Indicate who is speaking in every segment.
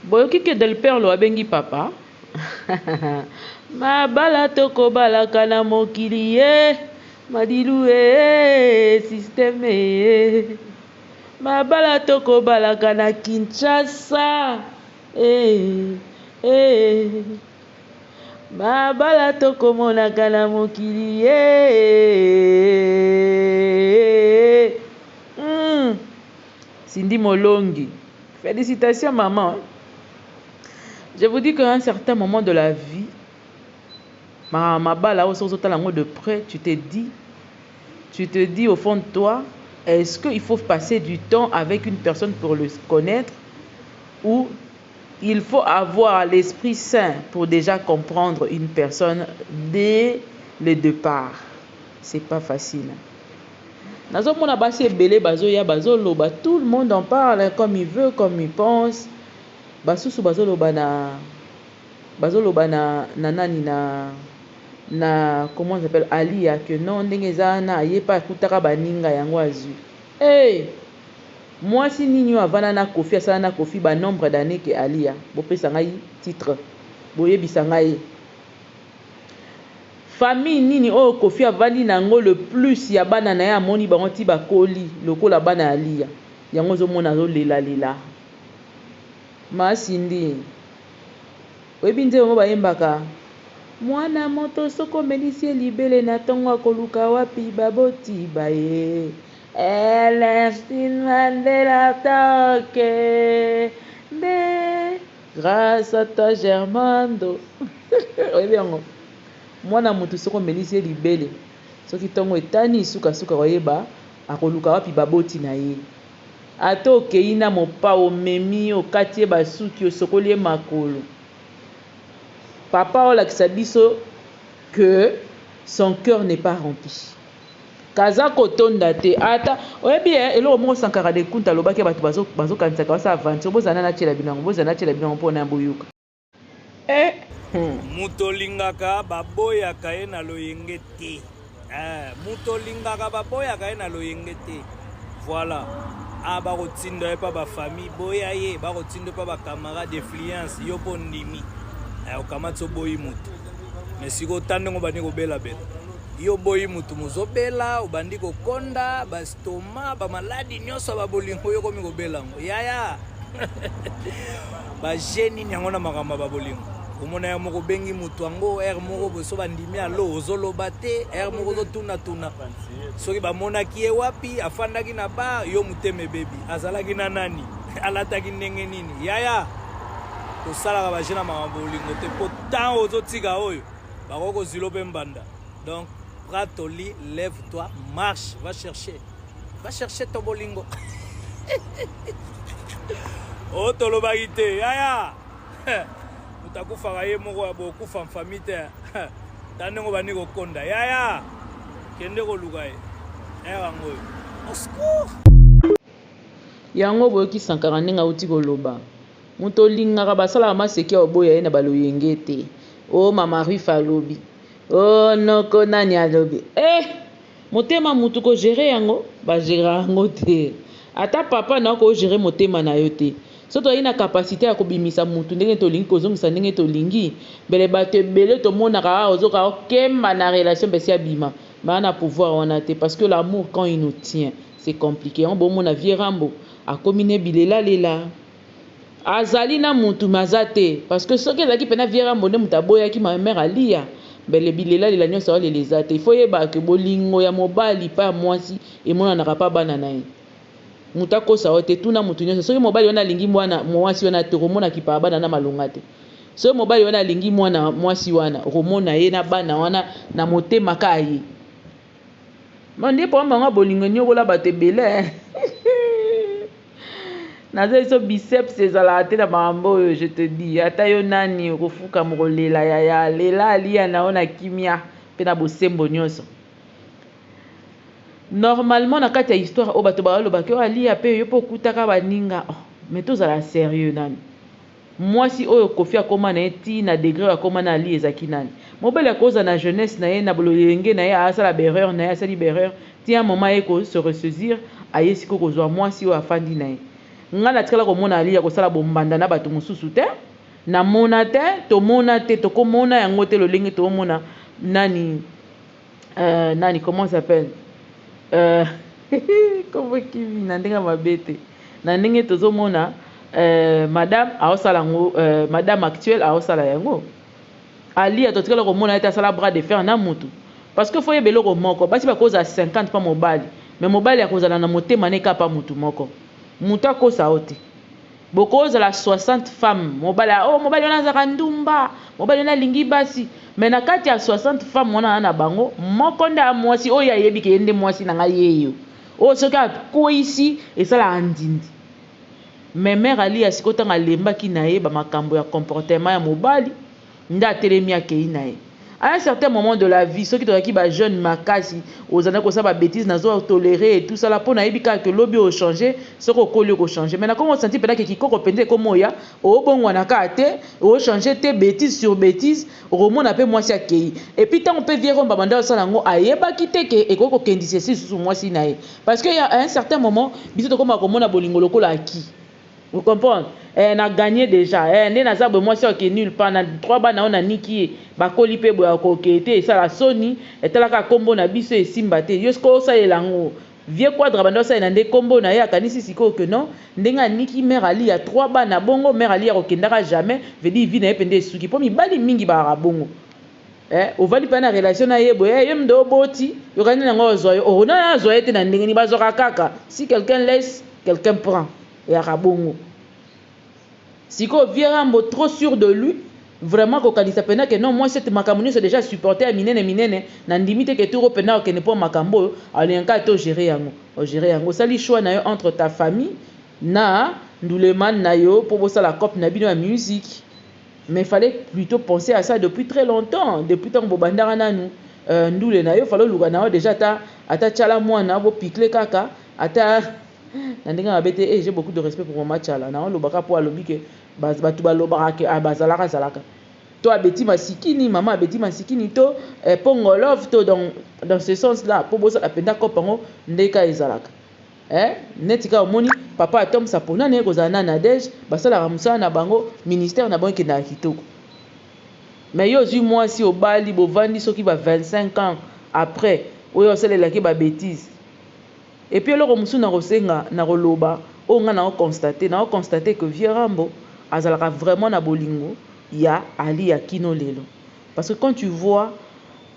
Speaker 1: Boyoki que Del Perlo abengi papa? Mabala tokobalaka na mokili ye madilu ee système ee mabala tokobalaka na Kinshasa ee ee mabala tokomonaka na mokili ye Cindy Molongi Felicitations maman. Je vous dis qu'à un certain moment de la vie, ma mabala oyo soki ozotala yango de près, tu te dis, tu te dis au fond de toi, est-ce qu'il faut passer du temps avec une personne pour le connaître ou il faut avoir l'esprit saint pour déjà comprendre une personne dès le départ? C'est pas facile. Nazomona basi ebele bazoya bazoloba, tout le monde en parle comme il veut, comme il pense. Basusu bazoloba na bazoloba na na nani na na comment ça s'appelle Alia que non ndenge eza wana aye pa akutaka baninga yango azwi. Hey! Mwasi nini oyo avanda na Koffi asala na Koffi ba nombre d'années que Alia? Bopesa ngai titre. Boyebisa ngai. Famille nini oyo Koffi avandi na yango le plus ya bana na ye amoni bango ti bakoli lokola bana ya Aliya yango ozo mona azo lela lela. Ma Cindy oyebi nzembo moko bayembaka mwana moto soki omelisi ye libele na tongo akoluka wapi baboti baye Nelson Mandela toke nde Grace à toi Germando oyebi yango mwana mutu soki omelisi ye libele soki tongo etani suka suka oyeba akoluka wapi baboti na ye ata okeyi na mopao omemi ye okati ye basuki osokoli ye makolo papa olakisa biso que son cœur n'est pas rempli. Kaza kotonda te ata oyebi eh, eloko moko Sankara de Kunta alobaki bato bazo bazokanisaka basala aventure bozala nani atiela bino yango bozala natiela bino yango mpo na boyoka eh
Speaker 2: Moto olingaka baboyaka ye na loyenge te. Eh, moto olingaka baboyaka ye na loyenge te. Voilà. Ah, bakotinda ye pa bafamille boya ye, bakotinda ye pa bacamarade influence yo mpo ndimi. Eh, okamati oboyi moto. Mais sikoyo ta ndenge obandi kobelabela. Yo oboyi mutu mozobela, obandi kokonda, ba stoma, ba maladi nyonso ya ba bolingo yo okomi kobela yango. Yaya ba jeu nini yango na makambo ya ba bolingo? Omona ya moko obengi mutu yango heure moko boso bandimi alo ozoloba te, heure moko ozotuna tuna soki bamonaki ye wapi, afandaki na bar, yo motema ebebi, azalaki na nani, alataki ndenge nini? Yaya kosalaka ba jeu na makambo ya bolingo te, po temps ozotika oyo bakoki kozilo mpe mbanda. Donc prends ton lit, lève toi, marche, va chercher, va chercher ton bolingo. Oyo tolobaki te yaya, moto akufaka ye moko ya bokufa mfami te. Ta ndenge obandi kokonda yaya, kende koluka ye ere yango oyo au secours.
Speaker 1: Yango boyoki Sankara ndenge awuti koloba Moto olingaka basalaka maseki ya oboya ye na ba loyenge te oh mama Ruth alobi oh noko nani alobi eh motema mutu ko gerer yango ba geraka yango te ata papa na yo ko gerer motema na yo te soki tozalaki na capacite ya kobimisa mutu ndenge tolingi kozongisa ndenge tolingi mbele batu ebele tomonaka awa ozoka okemba na relation mbele esi abima mais aza na pouvoir wana te parce que l'amour quand il nous tient c'est complique yango bomona vieux Rambo akomi ne bilelalela. Azali na mutu mais aza te parce que soki ezalaki pena vieux Rambo nde mutu aboyaki ma mère Aliya mbele bilela lela nionso aolela eza te. Il faut oyeba que bolingo ya mobali pa ya muasi emonanaka pa bana na ye. Mutu akosa yo te, tuna mutu nionso soki mobali wana alingi muana muasi wana te okomona akipaka bana na malonga te. Soki mobali wana alingi muana muasi wana okomona ye na bana wana na motema kaka ye. Mais nde problème yango ya bolingo eniokola batu ebele hein. Nazo biso biceps ezalaka te na makambo oyo je te dis ata yo nani okofukama okolela yaya lela aliya na yo na kimia pe na bosembo nionso. Normalement na kati ya histoire oyo bato baloba ke oh aliya pe yo pe okutaka baninga oh mais tozala serieux nanu. Mwasi oyo Koffi akoma na ye ti na degre oyo akoma na Aliya ezalaki nani? Mobali akozala na jeunesse na ye na loyenge na ye asala ba erreur na ye asali ba erreur ti un moment aye ko se ressaisir aye sikoyo kozua mwasi oyo afandi na ye. Ngai natikala komona Aliya kosala bombanda na bato mosusu te. Namona te, tomona te, tokomona yango te lolenge toomona nani nani comment s'appelle kombo ekimi na ndenge ya mabe te, na ndenge tozomona madame aosala yango, madame actuelle aosala yango. Aliya totikala komona ye te asala bras de fer na mutu, parce que faut yeba eloko moko, basi bakozala 50 pa mobali, mais mobali akozala na motema ne kaka pa mutu moko. Mutu akosa yo te. Bokozala 60 femmes, mobali oh mobali wana azalaka ndumba, mobali wana alingi basi, mais na kati ya 60 femmes wana na bango moko nde ya mwasi oyo ayebi ke ye nde mwasi na ngai yeyo, oyo soki akweyisi esalaka ndindi. Mais mère Aliya sikoyo ntango alembaki na ye bamakambo ya comportement ya mobali, nde atelemi akei na ye. À un certain moment de la vie, soki tozalaki bajeune makasi, ozalaki kosala babêtise, nazo tolérer et tout ça là, mpo nayebi kaka ke lobi ochange, soki okoli okochange. Mais nakomi osanti mpenza ke kikoko mpenza ekomi oya, obongwana kaka te, ochange te, bêtise sur bêtise, okomona mpe mwasi akei. Et puis ntango mpe vieux Romba banda osala yango, ayebaki te ke ekoki kokendisa esi lisusu mwasi na ye, parce que à un certain moment biso tokomaka komona bolingo lokola aki. Vous comprenez? Na gagné déjà. Nde naza boye, mwasi oke nulle part na trois bana oyo naniki ye, bakoli mpe boye, akoke te, esala soni, etalaka nkombo na biso esimba te. Yo sikoyo osalela yango, vieux Quadra banda osalela nde nkombo na ye, akanisi sikoyo ke non, ndenge aniki mère Ali ya trois bana bongo, mère Ali akokendaka jamais, veut dire vie na ye mpenza esuki. Mpo mibali mingi bakaka bongo. Ovandi mpe na relation na ye boye, ye mnde oboti, yokani nango ozwa yo, ona azwa ye te na ndenge nini, bazwaka kaka. Si quelqu'un laisse, quelqu'un prend, eyaka bongo. Sikoyo vieux Rambo, trop sûr de lui, vraiment kokanisa mpena ke non, mwasi ete makambo nyonso déjà supporte ya minene minene, na ndimi te ke toko mpena okende mpo makambo oyo alingaka te, ogere yango, ogere yango. Osali choix na yo entre ta famille na nduleman na yo mpo bosala cope na bino ya musique. Mais fallait plutôt penser à ça depuis très longtemps, depuis ntango bobandaka nanu ndule na yo. Fallait oluka na yo déjà ata tiala mwana bopikle kaka ata na ndenge mabe te. J'ai beaucoup de respect pour mama Tiala na olobaka mpo alobi ke bato balobaka ke bazalaka zalaka to abeti masikini, mama abeti masikini to pongolove to dans ce sens là mpo bosala mpenza kope yango ndeka ezalaka. Neti kaka omoni papa atomisa mpona na ye kozala na Nadege, basalaka mosala na bango, ministère na bango ekendaka kitoko. Mais yo ozwi mwasi, obali, bovandi soki ba 25 ans après, oyo osalelaki babêtise. Et puis eloko mosusu na kosenga na koloba oyo ngai nao constate que vieux Rambo azalaka vraiment na bolingo ya Ali ya kino lelo, parce que quand tu vois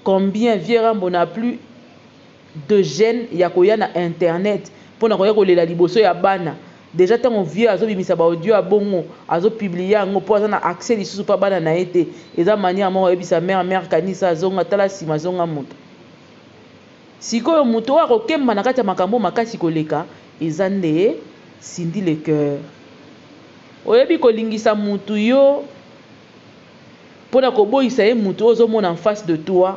Speaker 1: combien vieux Rambo n'a plus de gêne ya koya na internet mpona koya kolela liboso ya bana, déjà ntango vieux azobimisa baaudio ya bongo, azopublie yango mpo aza na accès lisusu mpa bana na ye te, eza manière moko ayebisa mare: mare, kanisa, azonga, tala nsima, azonga moto. Sikoyo moto oyo akokemba na kati ya makambo makasi koleka eza nde Cindy Le Cœur. Oyebi kolingisa mutu yo mpona koboyisa ye, mutu oyo ozomona en face de toi,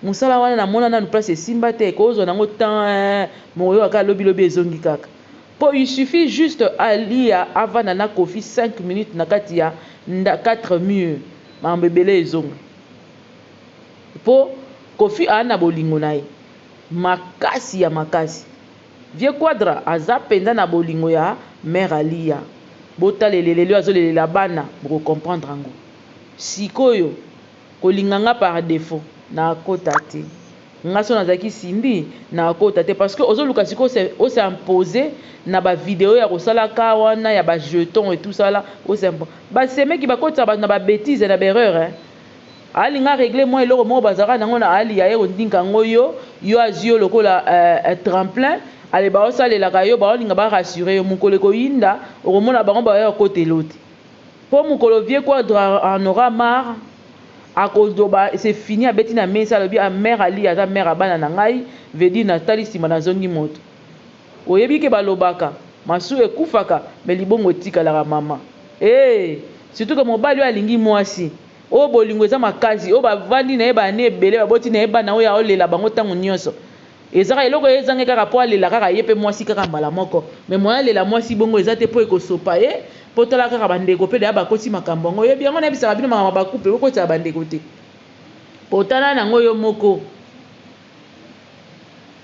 Speaker 1: mosala wana namona nanu place esimba te, kozwa nango temps moyo kaka lobilobi ezongi kaka. Mpo il suffit juste Alia avanda na Kofi 5 minutes na kati ya 4 murs, makambo ebele ezonga. Mpo Kofi aa na bolingo na ye makasi ya makasi, vieux Quadra aza mpenza na bolingo ya mare Alia. Botala eleleli oyo azolelela bana, bokocomprendre yango. Sikoyo kolinga nga par défaut, nakota te. Nga so nazalaki Cindy, nakota te, parce que ozoluka sikoyo os'impose na bavideo ya kosalaka wana ya bajeton et tout ça là. Basemeki bakotisa bato na babêtise, na baerreur, hein? Alinga régler mwa eloko moko bazalaka nango na Ali, aye kondinka yango, yo azwi yo lokola tremplin. Ale baosalelaka yo, baolinga barassure yo. Mokolo ekoyinda, okomona bango baya kokotela te, mpo mokolo vieux Quadra en aura marre, akoloba c'est fini, abeti na mesa, alobi: mare Ali aza mare ya bana na ngai, veut dire natali nsima, nazongi moto. Oyebi ke balobaka masu ekufaka, me libongo etikalaka mama. Surtout ke mobali oyo alingi mwasi oyo bolingo eza makasi, oyo bavandi na ye bane ebele, baboti na ye bana, oyo aolela bango ntango nyonso, ezaka eloko ezangi kaka mpo alela kaka ye mpe mwasi kaka mbala moko. Me moya alela mwasi bongo eza te, mpo ekosopa ye, mpo tala kaka bandeko mpe deya bakoti makambo yango. Oyebi yango, nayebisaka bino makambo bacouple, bokotisaka bandeko te, po tala nango yo moko.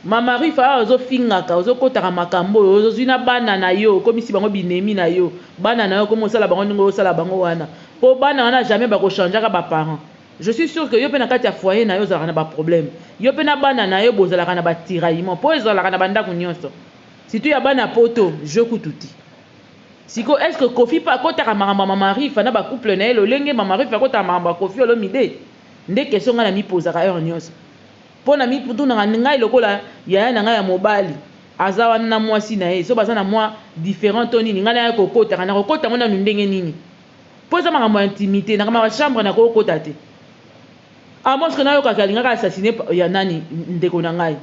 Speaker 1: Mama Ruth awa ozo fingaka ozo kotaka makambo oyo ozwi na bana na yo okomisi bango binemi na yo bana na yo okomi osala bango ndenge osala bango wana po bana wana jamais bako changeaka ba parents. Je suis sur que yo pe na kati ya foyer na yo ozalaka na ba problème yo pe na bana na yo bozalaka na ba tiraillement po ezalaka na ba ndaku nionso surtout ya bana poto jeu kutu te. Sikoyo est ce que Koffi pe akotaka makambo ya mama Rifa na ba couple na ye lolenge mama Rifa akotaka makambo ya Koffi Olomide? Nde question ngai na mipozaka heure nionso. Po na mitunaka ngai lokola yaya na ngai ya mobali aza wana na mwasi na ye soki baza na mwa different to nini ngai naya kokotaka nakokota yango nanu ndenge nini? Po eza makambo ya intimite na ba chambre nakoki kokota te. A moins que nayoka ke alingaka assassiner ya nani ndeko na ngai.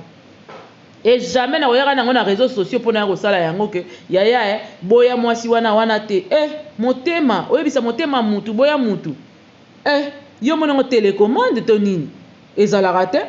Speaker 1: Et jamais nakoyaka nango na reseaux sociaux po naya kosala yango que yaya eh boya mwasi wana wana te eh motema oyebisa motema mutu boya mutu eh yo omoni yango telecommande to nini ezalaka te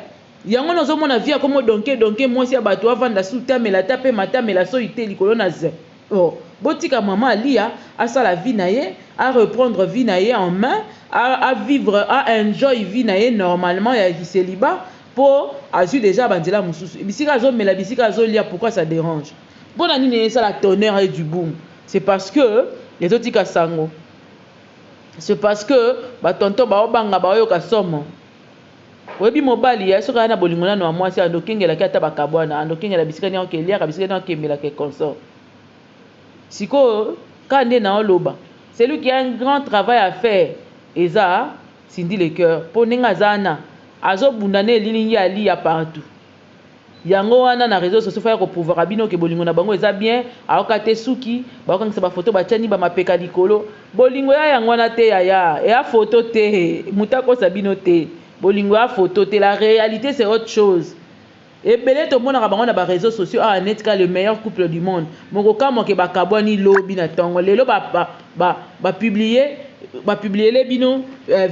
Speaker 1: yango nazo mona vie akomi donke donke mwasi ya batu avanda su te amela te apema te amela soyi te likolo na ze oh botika maman Aliya asala vie na ye a reprendre vie na ye en main a vivre a enjoy vie na ye normalement ya ki celibat Po azui dejà ba nzela mususu bisika azo mela bisika azo lia pourquoi ça derange? Pona nini esala tonnerre et du boum? C'est parce que ezo tika sango c'est parce que ba tonton bao banga bao yoka somo. Oyebi mobali ya soki aza na bolingo nanu ya mwasi ando kengela ke ata ba kabwana ando kengela bisika nini ake liaka bisika nini ake melaka et consort. Sikoyo kaka nde nao loba celui qui a un grand travail à faire eza Cindy le coeur po ndenge aza wana azo bunda na elilingi ya Aliya partout yango wana na reseaux sociaux faut aya ko prouvaka bino ke bolingo na bango eza bien aoka te suki bao kangisa ba photo batiani ba mapeka likolo bolingo ya yango wana te yaya ea photo te mutu akosa bino te bolingo ya photo te la realite c'est autre chose Ebele tomonaka bango na ba reseaux sociaux awa neti kaka le meilleur couple du monde mais okokamwa ke bakabwani lobi na tongo lelo ba ba ba ba publier ba publiele bino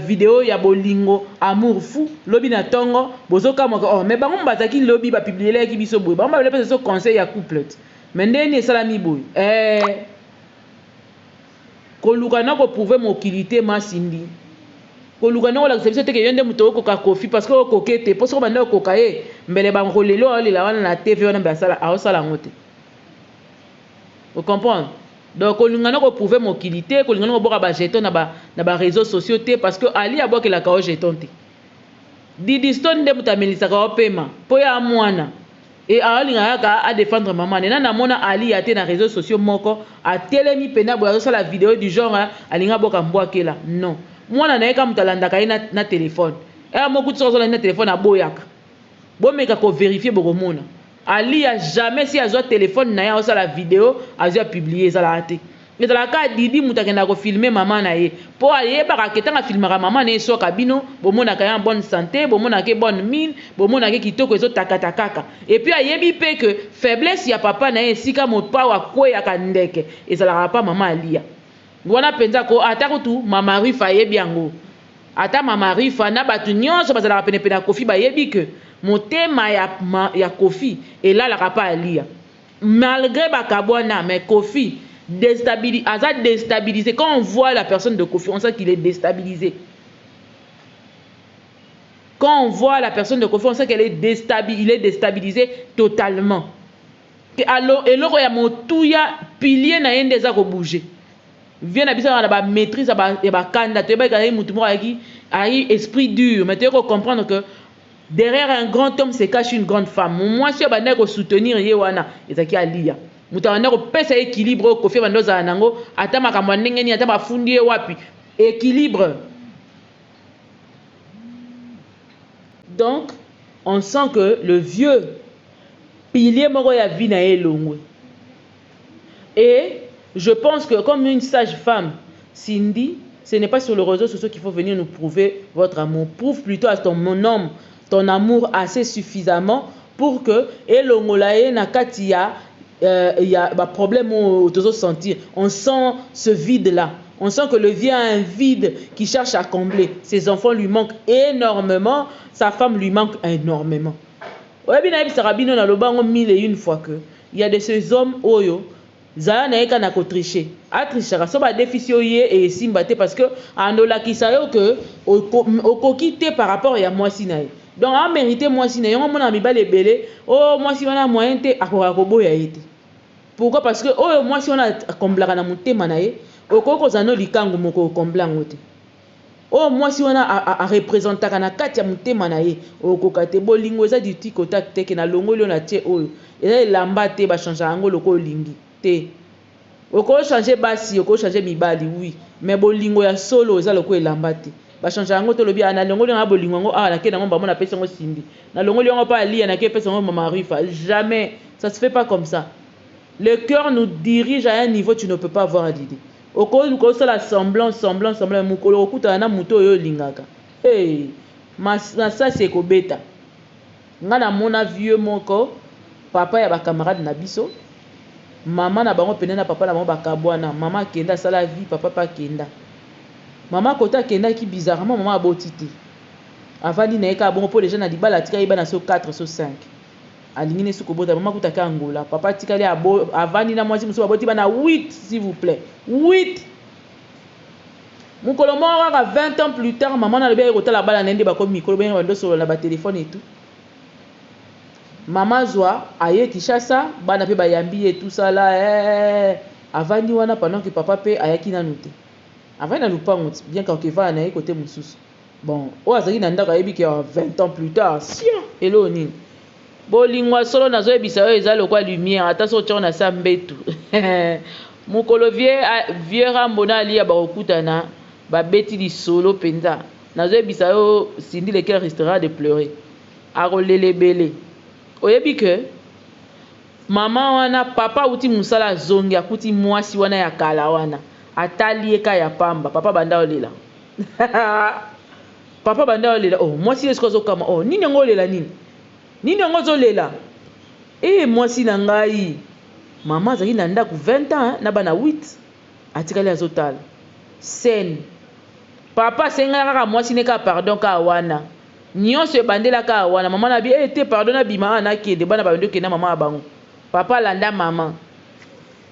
Speaker 1: video ya bolingo amour fou lobi na tongo bozokamwa ke oh mais bango bazalaki lobi ba publielaki biso boye bango babele pesa biso conseil ya couple te mais ndenge nini esalami boye eh Koluka na ko prouver mokili te ma Cindy. Koluka na kolakisa biso te ke yo nde moto okoka Koffi parce que okoke te po soki obanda kokoka ye mbele ba kolelo aolela wana na TV wana mbele asala aosala yango te. O comprendre? Donc kolinga na ko prouver mokili te, kolinga na koboka ba jetons na ba na ba reseaux sociaux te parce que Ali abwakelaka yo jeton te. Didi Stone nde moto amelisaka yo pema po ye a mwana. Et aolinga kaka a defendre maman ne. Nani amona Aliya te na reseaux sociaux moko atelemi pena boye azosala video du genre alingi aboka mbwakela non. Mwana na ye kaka mutu alandaka ye na na telephone. Heure moko kutu soki azolanda ye na telephone aboyaka. Bomeka ko verifier bokomona. Aliya jamais si azwa telephone na ye azosala video azwi a publier ezalaka te. Ezalaka kaka Didi mutu akendaka ko filmer maman na ye po ayebaka ke tango a filmaka maman na ye eswaka bino, bomonaka ye en bonne sante, bomonaka ye bonne mine, bomonaka ye kitoko ezo takata kaka. Et puis ayebi pe que faiblesse ya papa na ye esika mopao akweyaka ndeke ezalaka pa maman Aliya. Wana penza ko ata kutu mama Rufa ayebi yango. Ata mama Rufa na batu nionso bazalaka pene pene ya Koffi bayebi que motema ya ya Koffi elalaka pa Aliya. Malgre ba kabwana mais koffi destabilise aza destabilise quand on voit la personne de koffi on sent qu'il est destabilise quand on voit la personne de koffi on sent qu'elle est destabi il est destabilise totalement ke alo eloko ya motuya pilier na ye nde eza ko bouger vie na biso na ba maîtrise ya ba kanda toyebaki azalaki mutu moko ayaki ayaki esprit dur mais toyei ko comprendre que Derrière un grand homme se cache une grande femme. Mwasi oyo abandaki ko soutenir ye wana ezalaki Aliya. Moto abandaki kopesa ye equilibre oyo Koffi abanda ozala nango ata makambo ya ndenge nini ata bafundi ye wapi equilibre. Donc on sent que le vieux pilier moko ya vie na ye elongwe. Et je pense que comme une sage femme Cindy ce n'est pas sur le reseau sociaux qu'il faut venir nous prouver votre amour prouve plutot à ton homme ton amour assez suffisamment pour que elongola ye na kati ya euh, ya ba problème oyo tozo sentir on sent ce vide là on sent que le vieux a un vide qui cherche à combler ses enfants lui manquent énormément sa femme lui manque énormément oyebi nayebisaka bino naloba yango mille et une fois que Il ya de ces hommes oyo zala naye kaka na ko tricher a trichaka soki ba defisi yo ye esimba te parce que andolakisa yo que okoki te par rapport ya mwasi naye. Donc a merite mwasi na ye. Yango omonaka mibali ebele, oh mwasi wana moyen te, akokaka koboya ye te. Pourquoi? Parce que oyo mwasi wana a comblaka na motema na ye, okoki kozala no likangu moko o combler yango te. Oyo mwasi wana a representaka na kati ya motema na ye, okoka te. Bolingo eza du tic au tac te ke nalongoli oyo natie oyo. Eza elamba te ba changeaka yango lokola olingi te. Oko changer basi, oko changer mibali oui, mais bolingo ya solo eza lokola elamba te. Ba changeaka yango te olobi ah nalongoli nanga bolingo yango awa nake nango mbamo napesi yango Cindy. Nalongoli yango pa Aliya nake pesa yango mama Rifa. Jamais, ça se fait pas comme ça. Le cœur nous dirige à un niveau tu ne peux pas avoir l'idée. Oko luka osala semblant, semblant, semblant mais mokolo okokutana na moto oyo olingaka. Hey, masasi ekobeta. Nga na mona vieux moko papa ya ba camarade na biso maman na bango pende na papa na bango bakabuana maman akenda asala vie papa pe akenda maman kote akendaki bizarrement maman aboti te avandi na ye kaka bongo po dejà na libala atikaki bana so 4 so 5 alingi ne su kobota maman kutu ake Angola papa atikali avandi na mwasi mosusu baboti bana 8 s'il vous plait 8. Mokolo moko kaka 20 ans plus tard maman na alobi aye kotala bana na ye nde bakomi mikolo benge bando solola na ba telephone et tout. Maman azwa aye Kinshasa bana pe bayambi ye tout ça là eh avandi wana pendant que papa pe ayaki nanu te. Avandi na lupangu bien que akevanda na ye cote mosusu. Bon oyo azalaki na ndako ayebi que 20 ans plus tard sia eloko nini. Bolingo ya solo nazo yebisa yo eza lokola lumière ata soki otie yango na se ya mbetu mukolo vieux vieux rambo na aliya bakokutana babeti lisolo penza nazo yebisa yo Cindy le coeur restera de pleurer akolela ebele oyebi que maman wana papa awuti musala azongi akuti muasi wana ya kala wana atali ye ka ya pamba papa abanda olela Papa banda olela oh mwasi ye sikoyo azokamwa oh nini yango olela nini nini yango ozolela eh mwasi na ngai mama azalaki na ndako 20 ans na bana 8 atikali azotala scène papa asengaka kaka mwasi ne kaka pardon kaka wana nyonso ebandela kaka wana mama na bi eh te pardon nabima awa nakende bana babandi okenda mama ya bango papa alanda mama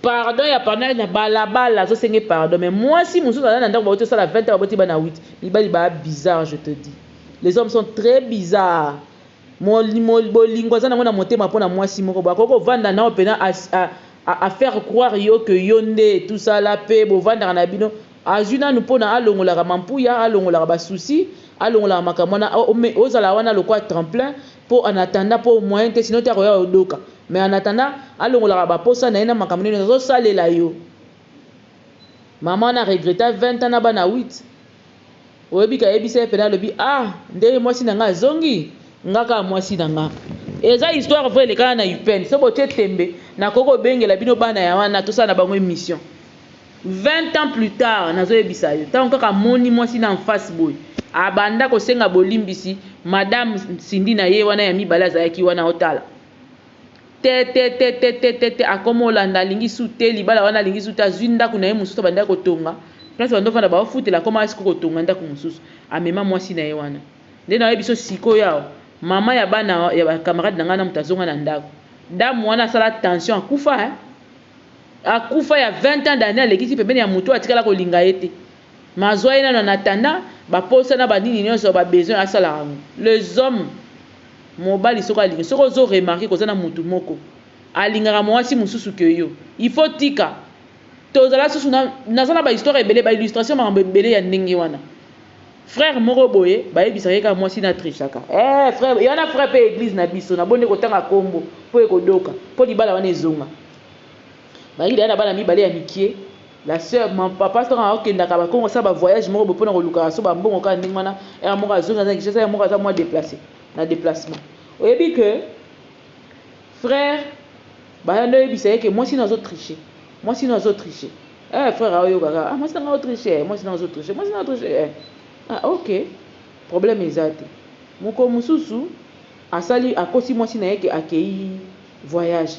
Speaker 1: Pardon ya pardon na balabala azo senge pardon mais mwasi mususu aza na ndako bawuti osala 20 ans baboti bana 8 mibali ba bizarre je te dis les hommes sont très bizarres bolingo aza nango na motema pona mwasi moko boye akoki kovanda nao pena a faire croire yo que yo nde tout ça là pe bovandaka na bino azwi nanu pona alongolaka mampuya alongolaka ba soucis alongolaka makambo wana ozala wana lokola tremplin po en attendant po moyen te sinon te akoya odoka Mais en attendant alongolaka ba posa na ye na makambo nini azo salela yo. Maman wana regretta 20 ans na bana 8. Oyebi ke ayebisa ye pena alobi ah ndenge mwasi na nga azongi nga kaka mwasi na nga. Eza histoire vraie elekaka na UPN. Soki botie tembe nakoki kobengela bino bana ya wana tosala na bango emission. 20 ans plus tard nazo yebisa yo tango kaka amoni mwasi na en face boye abanda kosenga bolimbisi madame Cindy na ye wana ya mibale azalaki wana otala Te te te te te te te akoma olanda alingi su te libala wana alingi su te azui ndaku na ye mosusu abandaki kotonga place bando ofanda baofutela akoma sikoyo kotonga ndaku mosusu amema mwasi na ye wana nde nayebi biso sikoyo awa mama ya bana ya ba camarade na ngai na moto azonga na ndaku dame wana asala tension akufa hein akufa ya 20 ans d'année alekisi pembeni ya moto atikala kolinga ye te mais azwa ye nano en attendant ba posa na ba nini nionso ba besoin asalaka yango les hommes mobali soki alingi soki ozo remarquer koza na mutu moko alingaka muasi mususu que yo il faut tika tozala susu na naza na ba histoire ebele ba illustration makambo ebele ya ndenge wana frère moko boye bayebisaka ye kaka mwasi na trichaka eh frère ye wana frère pe eglise na biso na bonde kotanga kombo po ekodoka po libala wana ezonga bayaki deja na bana mibale ya mikie La soeur ma papa soki akendaka ba kongo asala ba voyage moko boye pona kolukaka so ba mbongo kaka ndenge wana heure moko azongi aza na Kinshasa heure moko aza mwa deplace na deplacement oyebi que frère baya nde oyebisa ye que mwasi no azo tricher mwasi no azo tricher eh frère aoyoka kaka ah mwasi na nga azo tricher eh mwasi na nga azo tricher mwasi na nga azo tricher eh ah ok problème eza te mokolo mosusu asali akosi mwasi na ye que akeyi voyage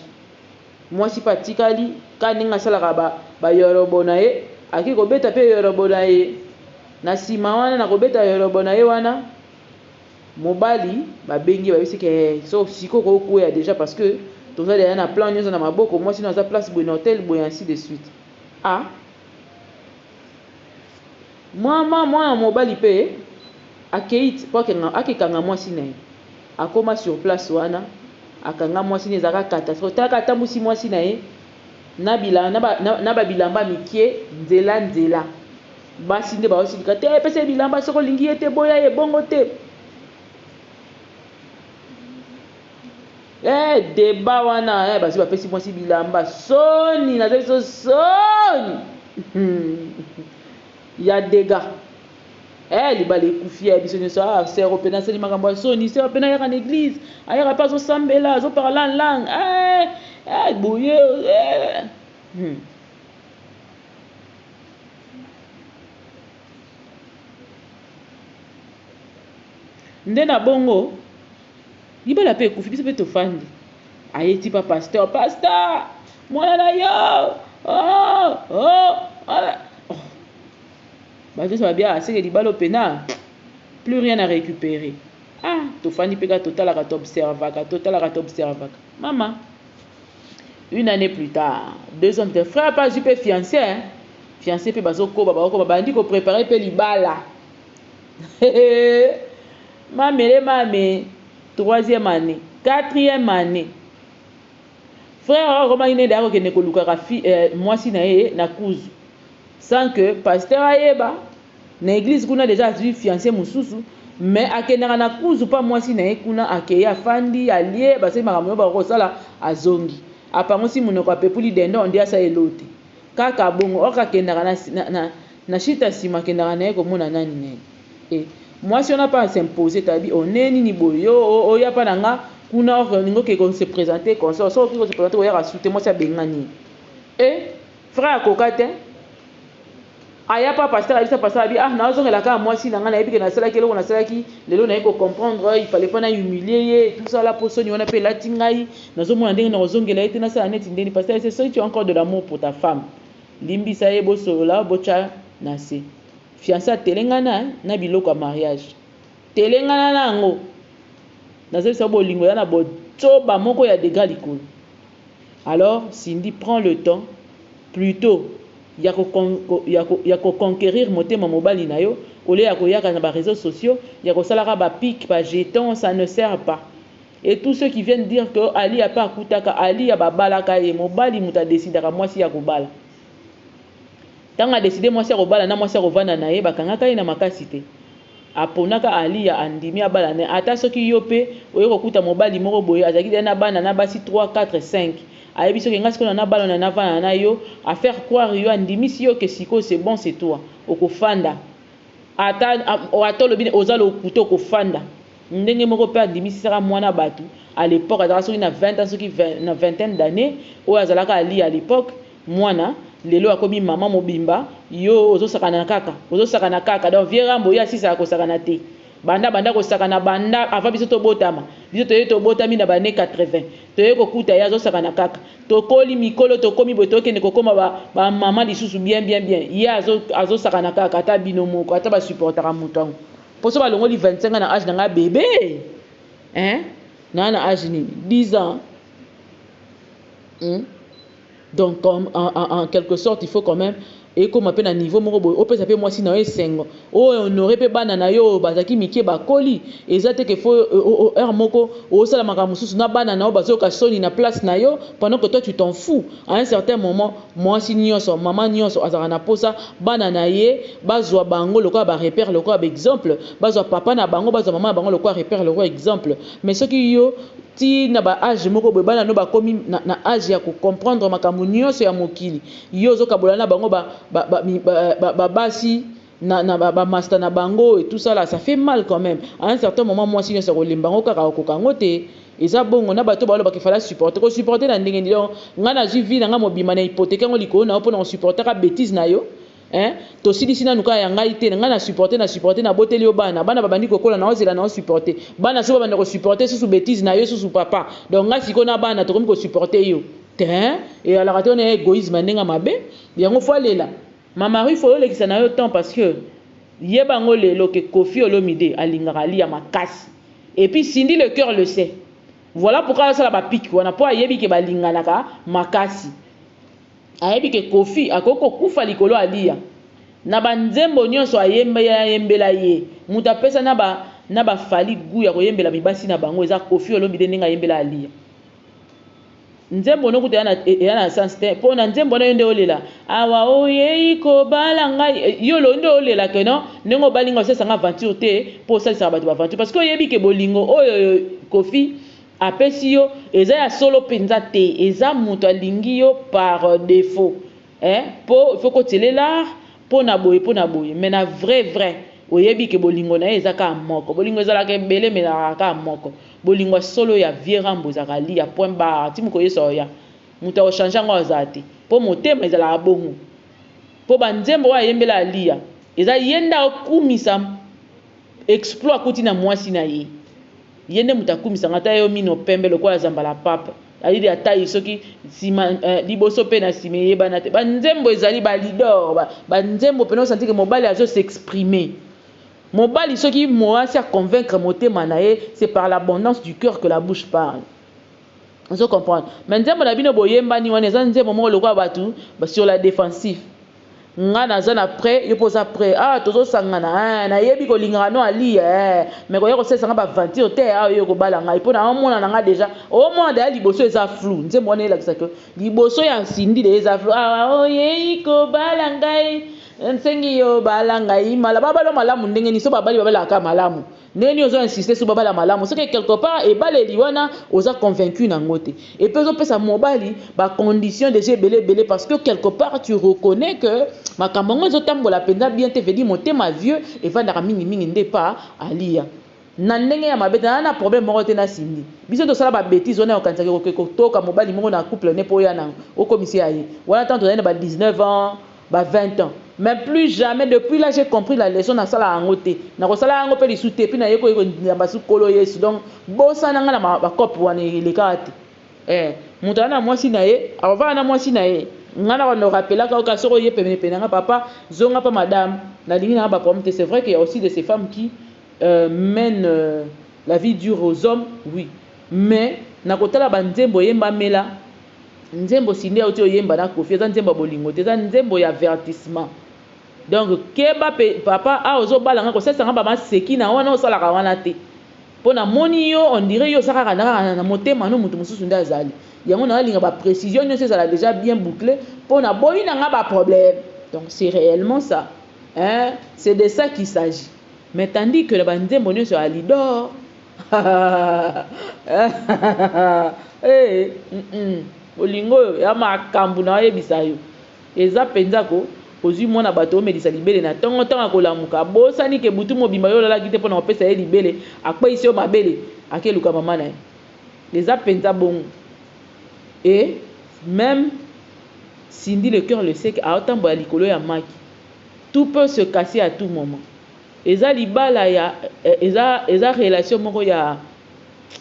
Speaker 1: Mwasi pe atikali kaka ndenge asalaka ba ba yorobo na ye, ake kobeta pe yorobo na ye. Na sima wana na kobeta yorobo na ye wana, mobali babengi ye bayebisi ke eh so sikoyo okoki kokweya dejà parce que toza dejà na plan nionso na maboko, mwasi nayo aza place boye na hotel boye ainsi de suite. Ah! Mwa mwana mobali pe akeyi po akekanga mwasi na ye. Akoma sur place wana akanga mwasi ne ezalaka catastrophe. Tala kaka atambusi mwasi na ye na bila na ba na ba bilamba mikie nzela nzela. Basi nde baosilika te pesa ye bilamba soki olingi ye te boya ye bongo te. Eh debat wana eh bazwi bapesi mwasi bilamba soni naza biso soni ya dega eh libala ekufi ya biso nyonso ah sero pena asali makambo ya soni sero pena ayaka na eglise ayaka mpe azosambela azoparla en langue eh, eh boye eh. Nde na bongo libala pe ekufi biso pe tofandi aye ti pa pasteur pasteur mwana na yo oh, oh, oh. oh. Bato nyonso babia aseke libala pena plus rien à récupérer ah tofandi pe kaka totalaka toobservaka totalaka toobservaka mama une année plus tard 2 ans plus tard frère pe azwi pe fiancé hein? Fiancé pe bazokoba bakokoba bandi koprepare pe libala. Mamele mame troisième annee quatrième annee frère oyo akomaki nde akokende kolukaka fi, eh, mwasi na ye na kuzu sans que pasteur ayeba na eglise kuna deja azwi fiancé mosusu mais akendaka na kuzu pa mwasi na ye kuna akei afandi alie basali makambo oyo bakosala azongi apangusi monoko apepuli dindon nde asala elote Kaka bongo or akendaka na na na shita sima akendaka naye komona nani naye eh mwasi wana pe a s'imposer te alobi oh nde nini boye yo oya pa na nga kuna or olingi oke ko se presenter consort soki oke ko se presenter koyaka su te mwasi abengani ye eh frère akoka te aya pa pasteur ayebisa pasteur abi ah nazongela kaka mwasi na nga nayebi ke nasalaki eloko nasalaki lelo naye ko comprendre il fallait pas na humilier ye tout ça là po soni wana pe elati ngai Nazo mona ndenge nako zongela ye te nasala neti ndeni pasteur ese soki tu as encore de l'amour pour ta femme limbisa ye bosolola botia na se fiance atelengana na biloko ya mariage telengana na yango nazo yebisa yo bolingo eza na bozoba moko ya degat likolo alors Cindy prend le temps plutot ya ko ya ko conquerir motema mobali na yo au lieu ya koyaka na ba reseaux sociaux ya kosalaka ba pic ba jetons ça ne sert pas. Et tous ceux qui viennent dire que Aliya pe akutaka Aliya ba balaka ye mobali mutu a decidaka mwasi ya kobala tango a decide mwasi ya kobala na mwasi ya kovanda na ye bakangaka ye na makasi te aponaka Aliya andimi abala na ye ata soki yo pe oye kokuta mobali moko boye azalaki deja na bana na basi 3 4 5 ayebi soki nga sikoyo na nabala na navanda na yo a faire croire yo andimisi yo que sikoyo c'est bon c'est toi okofanda ata ata olobi oza lokuta okofanda Ndenge moko pe andimisisaka muana batu à l'epoque azalaka soki na 20 ans soki na vingtaine d'annees oyo azalaka Aliya à l'epoque muana lelo akomi maman mobimba yo ozo sakana kaka ozo sakana kaka donc vieux Rambo ye asisaka kosakana te banda abanda kosakana banda avant biso tobotama biso toye tobotami na ba annees 80 toye kokuta ye azo sakana kaka tokoli mikolo tokomi boye tokende kokoma ba ba maman lisusu bien bien bien ye azo azo sakana kaka ata bino moko ata ba supportaka mutu yango Po soki balongoli 25 ans na age na nga bebe hein na na age nini 10 ans donc en, en, en quelque sorte il faut quand même ekoma pe na niveau moko boye opesa pe mwasi na yo esengo o honore pe bana na yo oyo bazalaki mike bakoli eza te ke faut heure moko osala makambo mosusu na bana na yo bazoyoka soni na place na yo pendant que toi tu t'en fous à un certain moment Mwasi nionso, mama nionso azalaka na posa bana na ye bazua bango lokola ba repère lokola ba exemple, bazua papa na bango, bazua mama na bango lokola repère lokola exemple. Mais soki yo ti na ba age moko boye bana no bakomi na, na age ya ko comprendre makambo nionso ya mokili, yo ozo kabola na bango ba, ba, ba, ba, ba, ba basi na, na ba, ba masta na bango et tout ça là, ça fait mal quand même. À un certain moment mwasi nionso akolemba yango kaka akokoka yango te. Eza bongo na bato balobaka il fallait supporter ko supporter na ndenge nini donc nga nazui vie na nga mobimba na hypothèque yango likolo na yo pona ko supportaka betise na yo hein tosilisi nanu kaka ya ngai te nga na supporter na supporter na boteli yo bana bana babandi kokola na ozela na supporter bana soki babanda ko supporter susu betise na yo susu papa donc nga sikoyo na bana tokomi ko supporter yo te hein eyalaka te wana ya egoïsme ya ndenge mabe yango fo alela Mama Ruth olekisa na yo temps parce que yeba yango lelo que Koffi Olomide alingaka Aliya makasi et puis Cindy le cœur le sait voilà pourquoi asala ba pique wana po ayebi que balinganaka makasi ayebi que Koffi akoki kokufa likolo Aliya na ba nzembo nionso ayembela ye mutu apesa na ba na ba Fally gout ya koyembela mibasi na bango eza Koffi Olomide ndenge ayembela Aliya. Nzembo no kutu eya na sens te po na nzembo wana yo nde olela awa oyei kobala ngai eh, yo lo nde olela que non ndenge obali ngai osalisa ngai aventure te po osalisaka bato ba aventure parce que oyebi ke bolingo oyo Koffi apesi yo eza ya solo penza te eza moto alingi yo par defaut eh po il faut kotiele lar po na boye po na boye mais na vrai vrai oyebi ke bolingo na ye eza kaka moko bolingo ezalaka ebele mais ezalaka kaka moko bolingo ya solo ya vieux rambo ezalaka liya point barre ti mokolo yesu akoya mutu ako changer yango azala te po motema ezalaka bongo po ba nzembo oyo ayembela aliya eza ye nde akumisa exploit akuti na muasi na ye Ye nde moto akumisa nga ata yo mino pembe lokola zambala pape alidi atayi soki sima eh, liboso pe na sima eyebana te ba nzembo ezali ba lidor ba, ba nzembo pena osanti ke mobali azo s'exprimer mobali soki muasi a convaincre motema na ye c'est par l'abondance du cœur que la bouche parle ozo comprendre mais nzembo na bino boyembani wana eza nzembo moko lokola batu sur la defensif Nga naza na près yo pe oza près ah tozo sangana eh nayebi kolingaka no Aliya eh mais koya kosalisa nga ba aventure te ah oye kobala ngai po na omona na nga dejà omona dejà liboso eza flou nzembo wana elakisa que liboso ya Cindy dejà eza flou awa oyei kobala ngai nsengi yo bala ngai mala babala malamu ndenge nini so babali babalaka malamu Ndenge nini ozo insister sur babala malamu ce que quelque part ebaleli wana oza convaincu na ngo te et puis ozo pesa mobali ba conditions dejà ebele ebele parce que quelque part tu reconnais que makambo yango ezo tambola penza bien te veut dire motema vieux evandaka mingi mingi nde epa Aliya na ndenge ya mabe te naza na problème moko te na Cindy biso tosala ba betises wana ya kokanisa ke okoki kotoka mobali moko na couple ne po oya na okomisa ye ya ye wana tango tozali na ba 19 ans ba 20 ans mais plus jamais depuis là j'ai compris la leçon nasala yango te nakosala yango pe lisusu te puis naye koyeko ndamba su kolo yesu donc bosana nga na ba cope wana elekaka te eh moto aza na mwasi na ye akovanda na mwasi na ye nga na ko rappelaka oka soki oye pene pene nga papa zonga pa madame nalingi na nga ba problème te c'est vrai qu'il y a aussi de ces femmes qui euh, mènent euh, la vie dure aux hommes oui mais nakotala ba nzembo eyembamela Nzembo Cindy awuti oyemba na Koffi eza nzembo ya bolingo te eza nzembo ya avertissement donc keba pe papa awa ozo bala nga kosalisa nga ba maseki na wana osalaka wana te po na moni yo on dirait yo oza kaka na na motema no mutu mosusu nde azali yango na linga ba precision nionso ezala dejà bien boucle po na boyi na nga ba problème donc c'est réellement ça hein c'est de ça qu'il s'agit mais tandis que na ba nzembo nionso ya Alidor Hey, bolingo oyo ya makambo na oyebisa yo eza mpenza ko ozwi mwana bato omelisa libele na ntongo ntango akolamuka abosani ke butu mobimba yo olalaki te mpo na kopesa ye libele akweisi yo mabele akeluka mama na ye eza mpenza bongo e meme Cindy le cœur le sec aotambola likolo ya maki tout peut se casser à tout moment Eza libala ya eza eza relation moko ya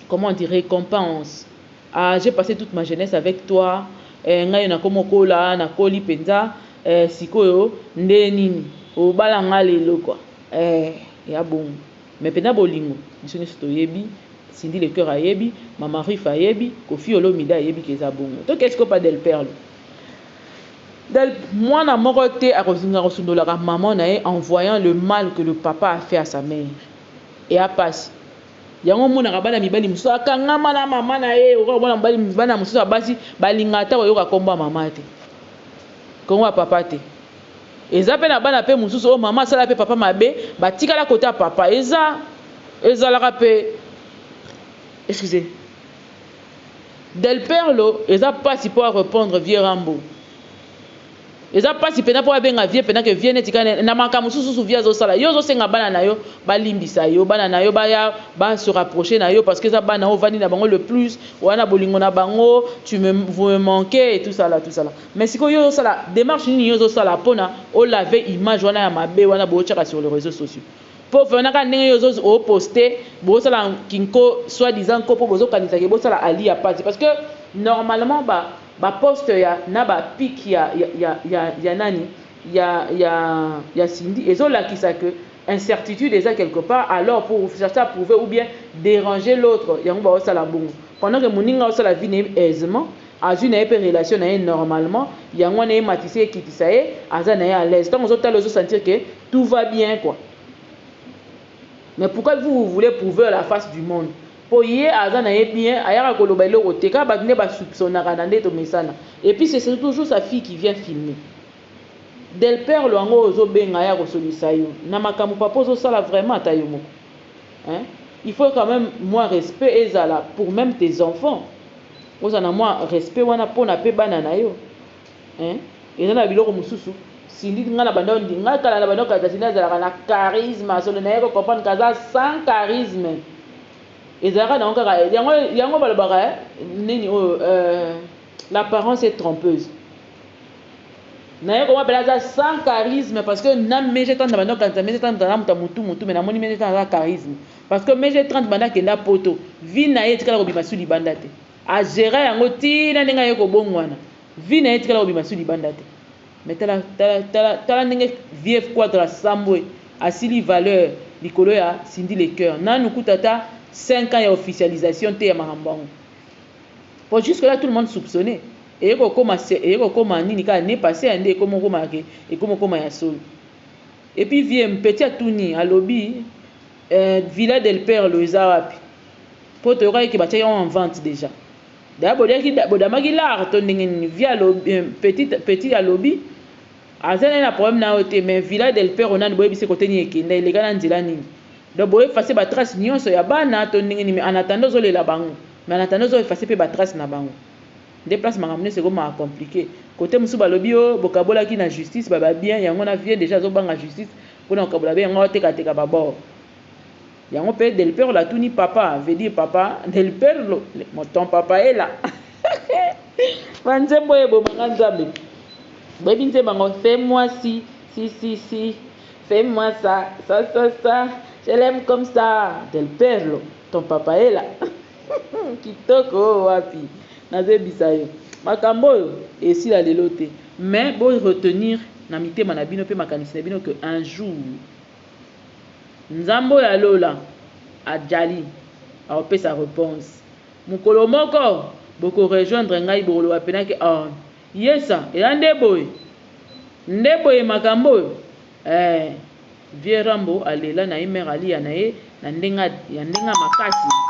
Speaker 1: comment on dit recompense ah j'ai passe toute ma jeunesse avec toi eh, ngai nakomi okola nakoli penza eh, sikoyo nde nini obala nga lelo quoi eh, ya bongo mais penza bolingo biso nyonso toyebi Cindy le cœur ayebi mama Ruth ayebi Koffi Olomide ayebi ke eza bongo toke sikoyo pa Del Perlo Del mwana moko te akolinga kosundolaka maman na ye en voyant le mal que le papa a fait à sa mère. Ea pasi. Yango omonaka bana mibali mosusu akangama na mama na ye, okoka komona mobali bana mosusu ya basi balingaka ata koyoka kombo ya mama te. Kombo ya papa te. Eza pe na bana pe mosusu oyo mama asala pe papa mabe, batikala kota ya papa. Eza ezalaka pe excusez. Del Perlo eza pasi po a repondre vieux Rambo. Eza pasi pena po abenga vieux pena que vieux neti kaka na makambo mosusu vieux azo sala. Yo ozo senga bana na yo ba limbisa yo, bana na yo baya ba se rapprocher na yo parce que eza bana oyo ovandi na bango le plus, oza na bolingo na bango, tu me vous me manquez et tout ça là tout ça là. Mais sikoyo yo ozo sala demarche nini yo ozo sala pona o laver image wana ya mabe wana bo tiaka sur les reseaux sociaux? Po vraiment kaka ndenge yo ozo o poste bosala kinko soit disant nko po bozo kanisa ke bosala Aliya pasi parce que normalement ba ba poste ya na ba pic ya ya ya ya nani ya ya ya Cindy ezo lakisa que incertitude eza quelque part alors pour chercher à prouver ou bien deranger l'autre yango bao sala bongo pendant que moninga osala vie na ye aisément azui na ye pe relation na ye normalement yango wana ematisa ekitisa ye aza na ye à l'aise tango ozo tala ozo sentir que tout va bien quoi. Mais pourquoi vous, vous voulez prouver à la face du monde? Po ye aza na ye bien, ayaka koloba eloko te, kaka bato nde ba soupçonnaka na nde tomesana. Et puis c'est toujours sa fille qui vient filmer. Del Perlo yango ozobenga ye akosolisa yo na makambo papa ozosala vraiment ata yo moko. Hein? Il faut quand même moi respect ezala pour même tes enfants. Ozala na mwa respect wana pona pe bana na yo. Hein? Eza na biloko mosusu Cindy nga na banda nga kala na banda kata Cindy azalaka na charisme solo na ye ko comprendre kaza sans charisme. Ezalaka nango kaka yango yango balobaka eh, nini oyo euh, l'apparence est trompeuse. Naye koma pela aza sans charisme parce que na meje 30 na banda kanisa meje 30 na muta mutu mutu mais namoni meje 30 aza charisme parce que meje 30 banda akenda poto vie na ye etikala kobima su libanda te a gera yango ti na ndenge aye kobongwana vie na ye etikala kobima su libanda te mais tala tala tala tala ndenge vieux quadra sambwe asili valeur likolo ya Cindy le cœur nanu kuta ata 5 ans ya officialisation te ya makambo yango po jusque là tout le monde soupçonnait eye kokoma eye kokoma nini kaka ne passe ya nde ekoma okoma ke ekoma okoma ya solo et puis vieux petit atuni alobi euh, villa del perlo eza wapi po toyokaki ke batiaki yango en vente déjà d'ailleurs boliaki bodamaki lar to ndenge nini vieux alobi euh, petit petit alobi aza naye na problème na yo te mais villa del perro nani boyebisi kote nini ekenda eleka na nzela nini donc boefase batrace nyonso ya bana to ndenge nini mais en attendant ozolela bango mais en attendant ozo effacer pe ba trace na bango nde place makambo nionso ekomaka complique cote mosusu balobi oh bokabolaki na justice ba ba bien yango na vieux dejà azobanga justice pona kokabola bien yango ateka teka ba bord yango pe del perlo atuni papa veut dire papa del perlo ton papa est là ba nzembo oyo eboma nga nzambe boyebi nzembo yango fais moi si si si si fais moi ça ça ça ça je l'aime comme ça del perlo ton papa est là Kitoko oyo wapi? Nazoyebisa yo makambo oyo esila lelo te mais bo retenir na mitema na bino pe makanisi na bino que un jour Nzambe oyo ya lola ajali akopesa reponse mokolo moko boko rejoindre ngai bokoloba pena ke oh yesa eza nde boye nde boye makambo oyo eh Vieux Rambo alela na ye mère Aliya na ye na ndenge ya ndenge ya makasi.